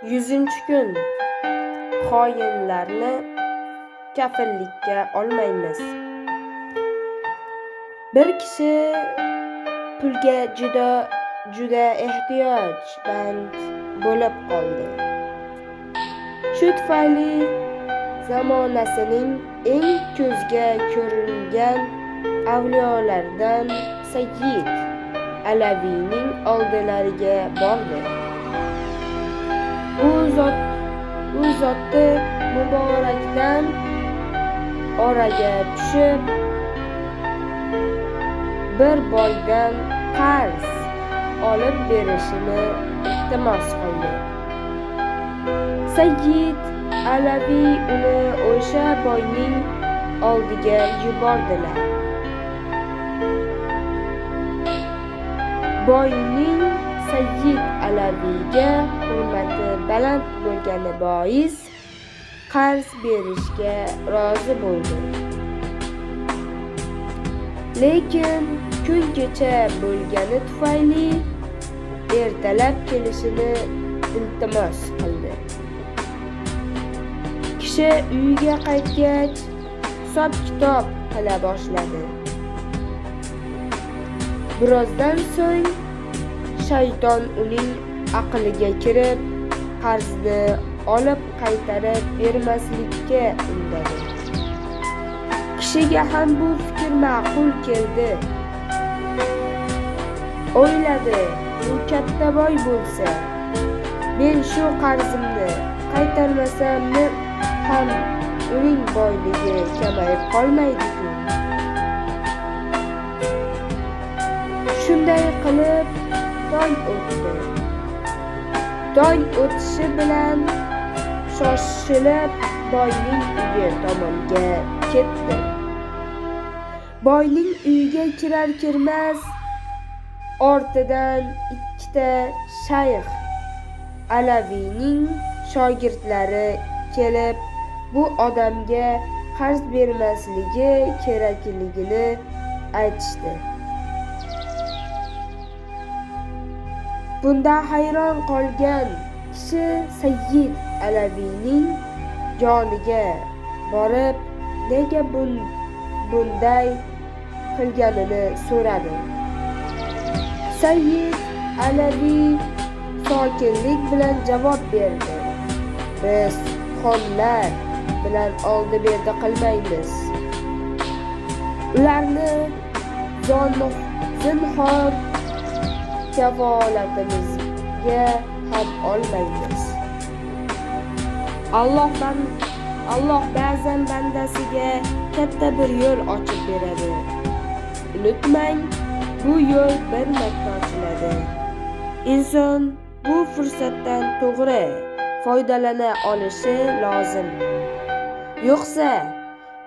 100-kun. Xoinlarni kafillikka olmaymiz. Bir kishi pulga juda ehtiyojmand bo'lib qoldi. Shu tufayli zamonasining eng ko'zga ko'ringan avliyolaridan Sayyid Alaviyning oldilariga bordi. U zoti muborakdan oraga tushib, bir boydan qarz olib berishini iltimos qildi. Sayyid Alaviy uni o'sha boyning oldiga yubordilar. Boyning Sayyid Alaviyga hurmati baland bo'lgani bois qarz berishga rozi bo'ldi. Lekin kun kecha bo'lgani tufayli ertalab kelishini iltimos qildi. Kishi uyiga qaytgach, hisob-kitob qila boshladi. Birozdan so'ng shayton uning aqliga kirib, qarzni olib qaytarib bermaslikka undadi. Kishiga ham bu fikr ma'qul keldi. O'yladi, u katta boy bo'lsa, men shu qarzimni qaytarmasam ham uning boyligi kamayib qolmaydi-ku. Shunday qilib tong o'tdi. Tong o'tishi bilan shoshilib boyning uyi tomonga ketdi. Boyning uyiga kirar kirmas ortidan ikkita shayx Alaviyning shogirdlari kelib, bu odamga qarz bermasligi kerakligini aytishdi. Bunda hayron qolgan kishi Sayyid Alaviyning yoniga borib, nega bunday qilganini so'radi. Sayyid Alaviy sokinlik bilan javob berdi: "Biz xonlar bilan oldi-berdi qilmaymiz. Ularni zinhor kafolatimizga ham olmaymiz. Alloh ba'zan bandasiga katta bir yo'l ochib beradi. Unutmang, bu yo'l bir marta ochiladi. Inson bu fursatdan to'g'ri foydalana olishi lozim. Yo'qsa,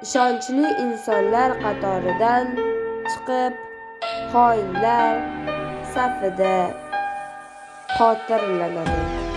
ishonchli insonlar qatoridan chiqib, xoinlar safida xotirlanadi."